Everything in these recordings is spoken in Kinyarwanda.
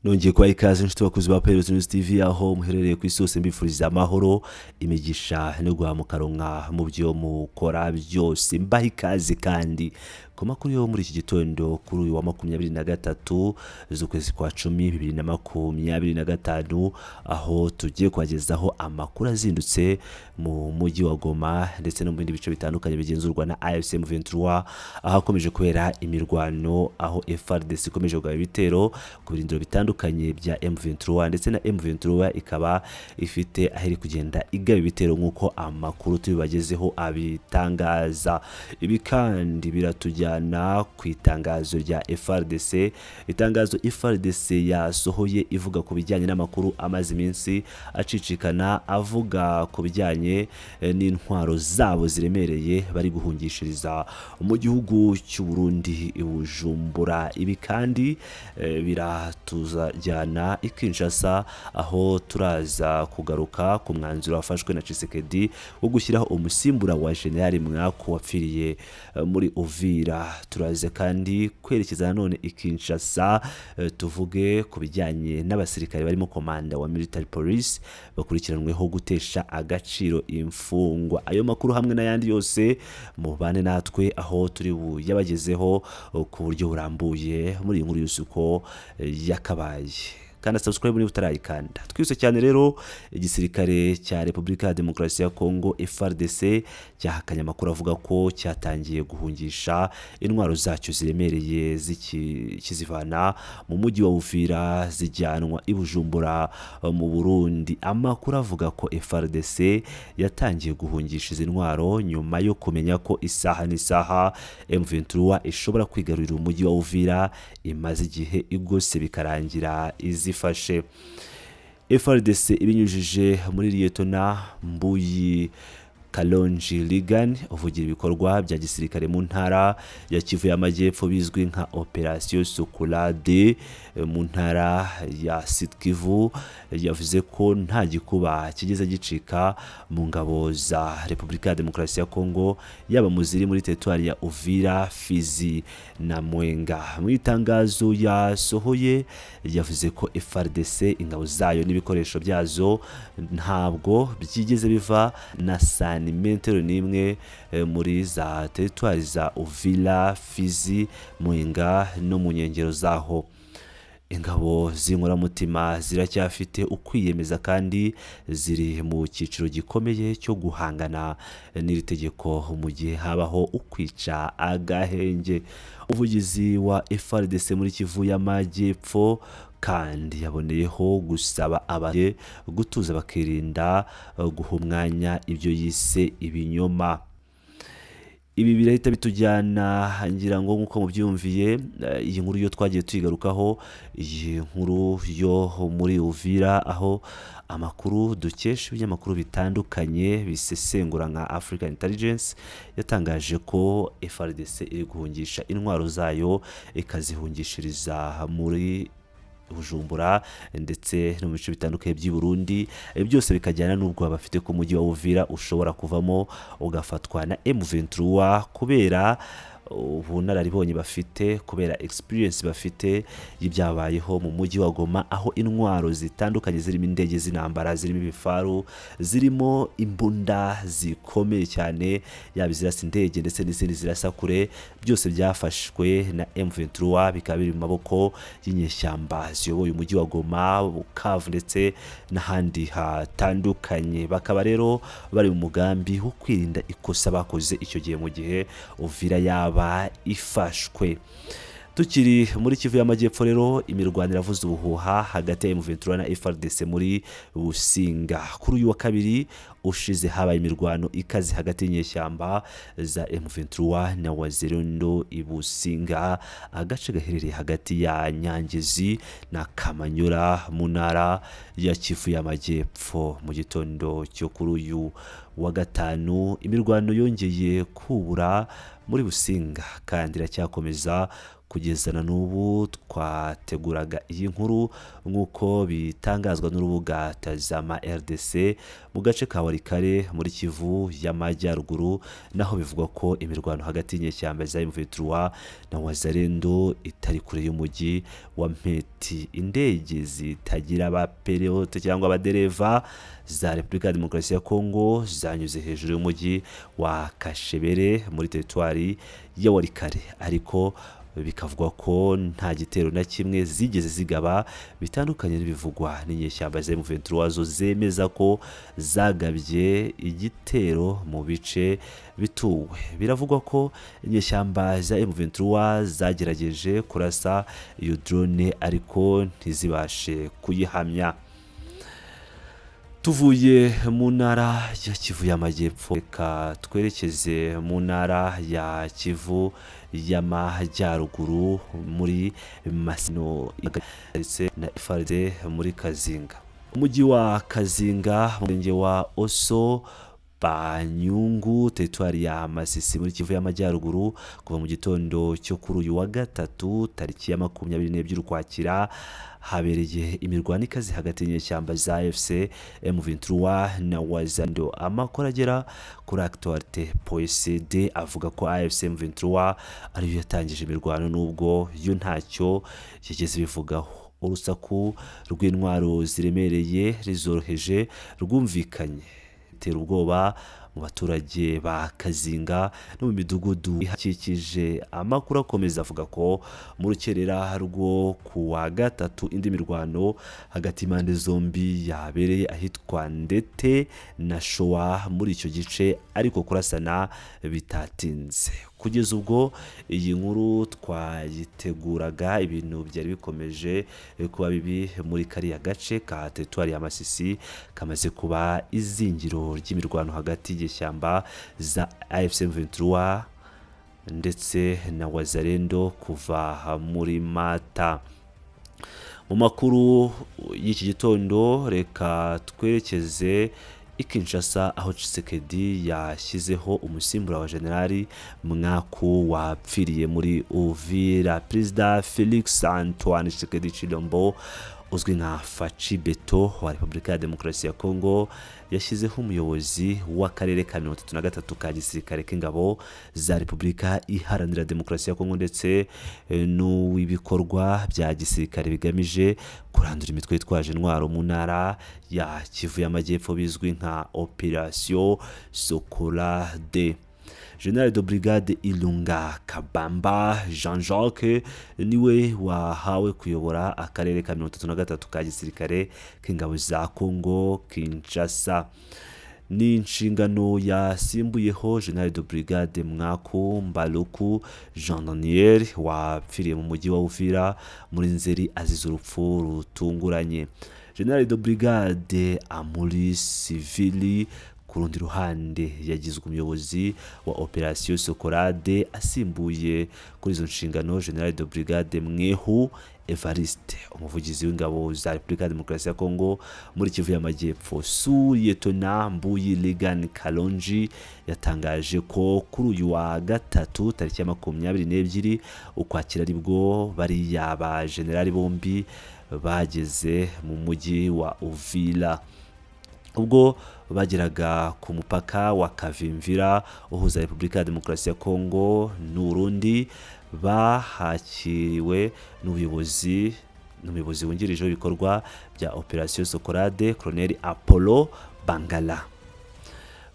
Nongeye kubaha ikaze, inshuti bakuzi ba Perezo News TV, aho muherereye ku isi hose. Mbifuriza amahoro, imigisha no guhamukaronka mu byo mukora byose. Mbaha ikaze kandi ku makuru yo muri iki gitondo, kuri uyu wa 23 z'ukwezi kwa 10 2025, aho tugiye kubagezaho amakuru azindutse mu mujyi wa Goma ndetse no mu bindi bice bitandukanye bigenzurwa na AFC M23, aho hakomeje kubera imirwano, aho FARDC ikomeje kugaba ibitero ku birindiro bitandukanye bya M23, ndetse na M23 ikaba ifite aho iri kugenda igaba ibitero, nk'uko amakuru tubibagezeho abitangaza. Ibi kandi biratujyana ku itangazo rya FARDC, itangazo FARDC yasohoye ivuga ku bijyanye n'amakuru amaze iminsi acicikana avuga ku bijyanye n'intwaro zabo ziremereye bari guhungishiriza mu gihugu cy'u Burundi i Bujumbura. Ibi kandi biratuzajyana i Kinshasa, aho turaza kugaruka ku mwanzuro wafashwe na Tshisekedi wo gushyiraho umusimbura wa General Mwaku wapfiriye muri Uvira. Turaza kandi kwerekeza nanone i Kinshasa, tuvuge ku bijyanye n'abasirikare barimo komanda wa military police bakurikiranweho gutesha agaciro imfungwa. Ayo makuru hamwe n'ayandi yose, mubane natwe aho turi buyabagezeho ku buryo burambuye muri iyi nkuru yose uko yakabaye. Kanda subscribe niba utarayikanda. Twihuse cyane rero, igisirikare cya Repubulika ya Demokarasi ya Kongo, FARDC, cyahakanye amakuru avuga ko cyatangiye guhungisha intwaro zacyo ziremereye, kizivana mu mujyi wa Uvira zijyanwa i Bujumbura mu Burundi. Amakuru avuga ko FARDC yatangiye guhungisha izi ntwaro nyuma yo kumenya ko isaha n'isaha M23 ishobora kwigarurira umujyi wa Uvira imaze igihe igose, bikarangira izifashe. FARDC ibinyujije muri Liyetona Mbuyi Kalonji Ligan, uvugira ibikorwa bya gisirikare mu ntara ya Kivu y'Amajyepfo, bizwi nka Operation Sokola 2 mu ntara ya Sud Kivu, yavuze ko nta gikuba kigeze gicika mu ngabo za Repubulika ya Demokarasi ya Kongo, yaba mu ziri muri teritwari ya Uvira, Fizi na Mwenga. Mu itangazo yasohoye, yavuze ko FARDC, ingabo zayo n'ibikoresho byazo, ntabwo byigeze biva na santimetero n'imwe muri za teritwari za Uvira, Fizi, Mwenga no mu nkengero zaho. Ingabo z'inkoramutima ziracyafite ukwiyemeza kandi ziri mu cyiciro gikomeye cyo guhangana n'iri tegeko mu gihe habaho ukwica agahenge. Umuvugizi wa FARDC muri Kivu y'Amajyepfo kandi yaboneyeho gusaba abaye gutuza, bakirinda guha umwanya ibyo yise ibinyoma. Ibi birahita bitujyana, ngira ngo nk'uko mubyumviye, iyi nkuru yo twagiye tuyigarukaho, iyi nkuru yo muri Uvira, aho amakuru dukesha ibinyamakuru bitandukanye bisesengura nka African Intelligence yatangaje ko FARDC iri guhungisha intwaro zayo, ikazihungishiriza muri Bujumbura ndetse no mu bice bitandukanye by'i Burundi. Ibi byose bikajyana n'ubwoba bafite ko umujyi wa Uvira ushobora kuvamo ugafatwa na M23, kubera ubunararibonye bafite, kubera experience bafite y'ibyabayeho mu mujyi wa Goma, aho intwaro zitandukanye zirimo indege z'intambara, zirimo ibifaru, zirimo imbunda zikomeye cyane, yaba izirasa indege ndetse n'izindi zirasa kure, byose byafashwe na M23, bikaba biri mu maboko y'inyeshyamba ziyoboye umujyi wa Goma, Bukavu ndetse n'ahandi hatandukanye. Bakaba rero bari mu mugambi wo kwirinda ikosa bakoze icyo gihe mu gihe Uvira yaba ifashwe. Tukiri muri Kivu y'Amajyepfo rero, imirwano iravuza ubuhuha hagati ya M23 na FARDC muri Businga. Kuri uyu wa kabiri ushize habaye imirwano ikaze hagati y'inyeshyamba za M23 na Wazalendo i Businga, agace gaherereye hagati ya Nyangezi na Kamanyura mu ntara ya Kivu y'Amajyepfo. Mu gitondo cyo kuri uyu wa gatanu, imirwano yongeye kubura muri Businga kandi iracyakomeza. Kugeza na n'ubu twateguraga iyi nkuru, nk'uko bitangazwa n'urubuga Tazama RDC, mu gace ka Walikale muri Kivu y'Amajyaruguru naho bivugwa ko imirwano hagati y'inyeshyamba za M23 na Wazalendo itari kure y'umujyi wa Mpeti. Indege zitagira abapereote cyangwa abadereva za Repubulika ya Demokarasi ya Kongo zanyuze hejuru y'umujyi wa Kashebere muri teritwari ya Walikale, ariko bikavugwa ko nta gitero na kimwe zigeze zigaba, bitandukanye n'ibivugwa n'inyeshyamba za M23 zo zemeza ko zagabye igitero mu bice bituwe. Biravugwa ko inyeshyamba za M23 zagerageje kurasa iyo drone ariko ntizibashe kuyihamya. Tuvuye mu ntara ya Kivu y'Amajyepfo, reka twerekeze mu ntara ya Kivu y'Amajyaruguru muri Masino ndetse na FARDC muri Kazinga. Umujyi wa Kazinga mu murenge wa Oso Banyungu, teritwari ya Masisi muri Kivu y'Amajyaruguru, kuva mu gitondo cyo kuri uyu wa gatatu tariki ya 22 Ukwakira habereye imirwano ikaze hagati y'inyeshyamba za AFC M23 na Wazalendo. Amakuru agera kuri Actualité.cd avuga ko AFC M23 ariyo yatangije imirwano, nubwo yo ntacyo yigeze ibivugaho. Urusaku rw'intwaro ziremereye rizoroheje rwumvikanye bitera ubwoba mu baturage ba Kazinga no mu midugudu ihakikije. Amakuru akomeza avuga ko mu rukerera rwo ku wa gatatu indi mirwano hagati y'impande zombi yabereye ahitwa Ndete na Showa muri icyo gice, ariko kurasana bitatinze. Kugeza ubwo iyi nkuru twayiteguraga, ibintu byari bikomeje kuba bibi muri kariya gace ka teritwari ya Masisi kamaze kuba izingiro ry'imirwano hagati y'inyeshyamba za AFC M23 ndetse na Wazalendo kuva muri Mata. Mu makuru y'iki gitondo, reka twerekeze i Kinshasa aho Tshisekedi yashyizeho umusimbura wa Generali Mwaku wapfiriye muri Uvira. Perezida Felix Antoine Tshisekedi Tshilombo uzwi nka Faci Beto wa Repubulika ya Demokarasi ya Kongo yashyizeho umuyobozi w'akarere ka 33 ka gisirikare k'ingabo za Repubulika Iharanira Demokarasi ya Kongo ndetse n'uw'ibikorwa bya gisirikare bigamije kurandura imitwe yitwaje intwaro mu ntara ya Kivu y'Amajyepfo bizwi nka Operation Sokola 2. General de Brigade Ilunga Kabamba Jean Jacques niwe wahawe kuyobora akarere ka 33 ka gisirikare k'ingabo za Congo Kinshasa. Ni inshingano yasimbuyeho General de Brigade Mwaku Mbaluku Jean Daniel wapfiriye mu mujyi wa Uvira muri Nzeri azize urupfu rutunguranye. General de Brigade Amuri Sivili ku rundi ruhande yagizwe umuyobozi wa Operation Sokorade, asimbuye kuri izo nshingano General de Brigade Mwehu Evariste. Umuvugizi w'ingabo za Repubulika ya Demokarasi ya Kongo muri Kivu y'Amajyepfo, Sous-Lieutenant Mbuyi Ligan Kalonji, yatangaje ko kuri uyu wa gatatu tariki ya 22 Ukwakira aribwo bariya ba generali bombi bageze mu mujyi wa Uvira. Ubwo bageraga ku mupaka wa Kavimvira uhuza Repubulika ya Demokarasi ya Kongo n'Uburundi, bahakiriwe n'ubuyobozi n'umuyobozi wungirije w'ibikorwa bya Operation Sokorade, Colonel Apollo Bangala.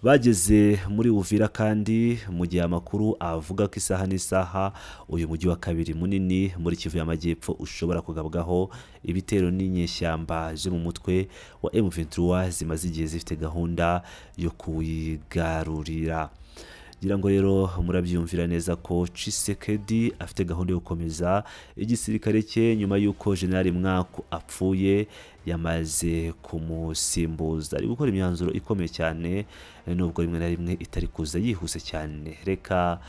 Bageze muri Uvira kandi mu gihe amakuru avuga ko isaha n'isaha uyu mujyi wa kabiri munini muri Kivu y'Amajyepfo ushobora kugabwaho ibitero n'inyeshyamba zo mu mutwe wa M23 zimaze igihe zifite gahunda yo kuwigarurira. Ngira ngo rero murabyumvira neza ko Tshisekedi afite gahunda yo gukomeza igisirikare cye nyuma y'uko General Mwaku apfuye, yamaze kumusimbuza. Ari gukora imyanzuro ikomeye cyane nubwo rimwe na rimwe itari kuza yihuse cyane. Reka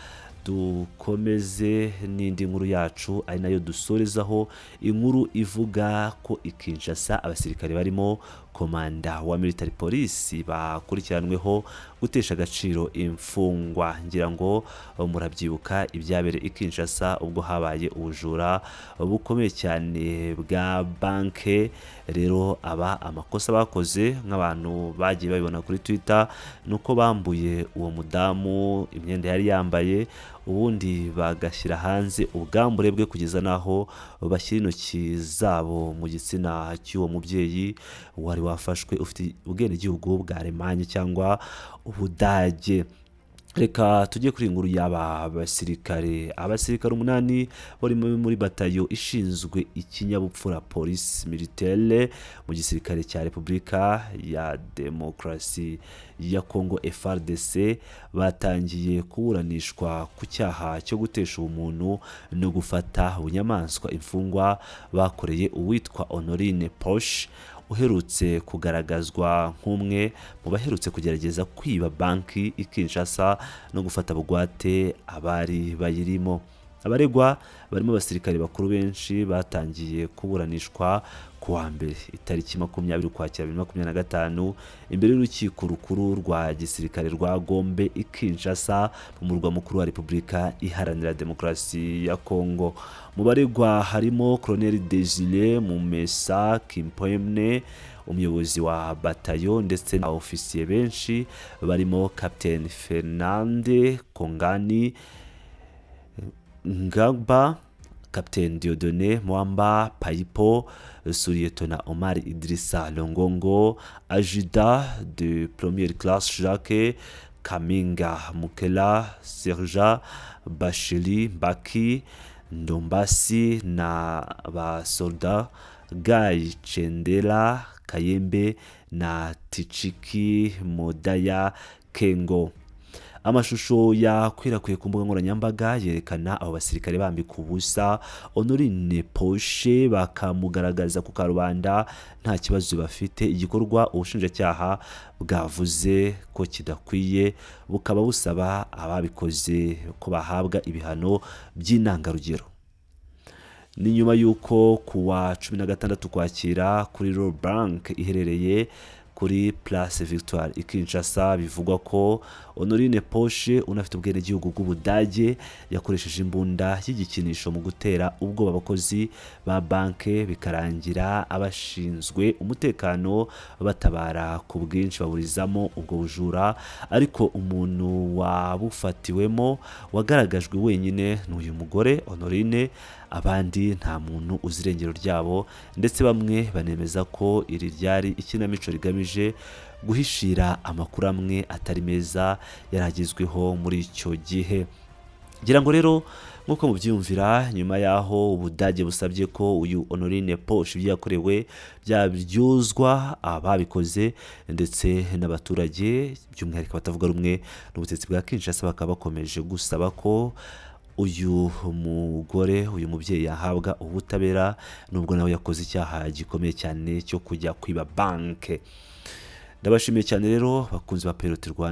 Dukomeze n'indi nkuru yacu, ari nayo dusorezaho, inkuru ivuga ko i Kinshasa abasirikare barimo komanda wa military police bakurikiranweho gutesha agaciro imfungwa. Ngira ngo murabyibuka ibyabereye i Kinshasa ubwo habaye ubujura bukomeye cyane bwa banke. Rero aba amakosa bakoze, nk'abantu bagiye babibona kuri Twitter, ni uko bambuye uwo mudamu imyenda yari yambaye, ubundi bagashyira hanze ubwambure bwe kugeza n'aho bashyira intoki zabo mu gitsina cy'uwo mubyeyi wari wafashwe, ufite ubwenegihugu bwa Alemanye cyangwa Ubudage. Reka tujye kuri iyi nkuru y'aba basirikare. Abasirikare 8 bari muri batayo ishinzwe ikinyabupfura, police militaire, mu gisirikare cya Repubulika ya Demokarasi ya Kongo, FARDC, batangiye kuburanishwa ku cyaha cyo gutesha ubumuntu no gufata bunyamaswa imfungwa bakoreye uwitwa Honorine Poche, uherutse kugaragazwa nk'umwe mu baherutse kugerageza kwiba banki i Kinshasa no gufata bugwate abari bayirimo. Abaregwa barimo abasirikare bakuru benshi batangiye kuburanishwa ku wa mbere, itariki 20 Ukwakira 2025, imbere y'urukiko rukuru rwa gisirikare rwa Gombe i Kinshasa, mu murwa mukuru wa Repubulika Iharanira Demokarasi ya Kongo. Mu baregwa harimo Colonel Desire Mumesa Kimpemne, umuyobozi wa batayo, ndetse na ofisiye benshi barimo Captain Fernande Kongani Ngaba, Captain Diodone Mwamba Paipo, Sous-lieutenant Omar Idrissa Longongo, Adjudant de première classe Jacques Kaminga Mukela, Sergent Bashili Mbaki Ndombasi na basolda Guy Chendela Kayembe na Tichiki Modaya Kengo. Amashusho yakwirakwiye ku mbuga nkoranyambaga yerekana abo basirikare bambika ubusa Honorine Poshe, bakamugaragaza ku karubanda nta kibazo bafite, igikorwa ubushinjacyaha bwavuze ko kidakwiye, bukaba busaba ababikoze ko bahabwa ibihano by'intangarugero. Ni nyuma y'uko ku wa 16 Ukwakira, kuri Royal Bank iherereye kuri Place Victoire i Kinshasa, bivugwa ko Honorine Poshe, unafite ubwenegihugu bw'Ubudage, yakoresheje imbunda y'igikinisho mu gutera ubwoba abakozi ba banke, bikarangira abashinzwe umutekano batabara ku bwinshi baburizamo ubwo bujura. Ariko umuntu wabufatiwemo wagaragajwe wenyine ni uyu mugore Honorine, abandi nta muntu uzi irengero ryabo, ndetse bamwe banemeza ko iri ryari ikinamico rigamije guhishira amakuru amwe atari meza yari agezweho muri icyo gihe. Ngira ngo rero nk'uko mubyiyumvira, nyuma y'aho Ubudage busabye ko uyu Honorine Poche ibyo yakorewe byabyuzwa ababikoze, ndetse n'abaturage by'umwihariko abatavuga rumwe n'ubutegetsi bwa Kinshasa bakaba bakomeje gusaba ko uyu mugore, uyu mubyeyi, yahabwa ubutabera, nubwo nawe yakoze icyaha gikomeye cyane cyo kujya kwiba banke. Ndabashimiye cyane rero, bakunzi ba Peroti Rwanda.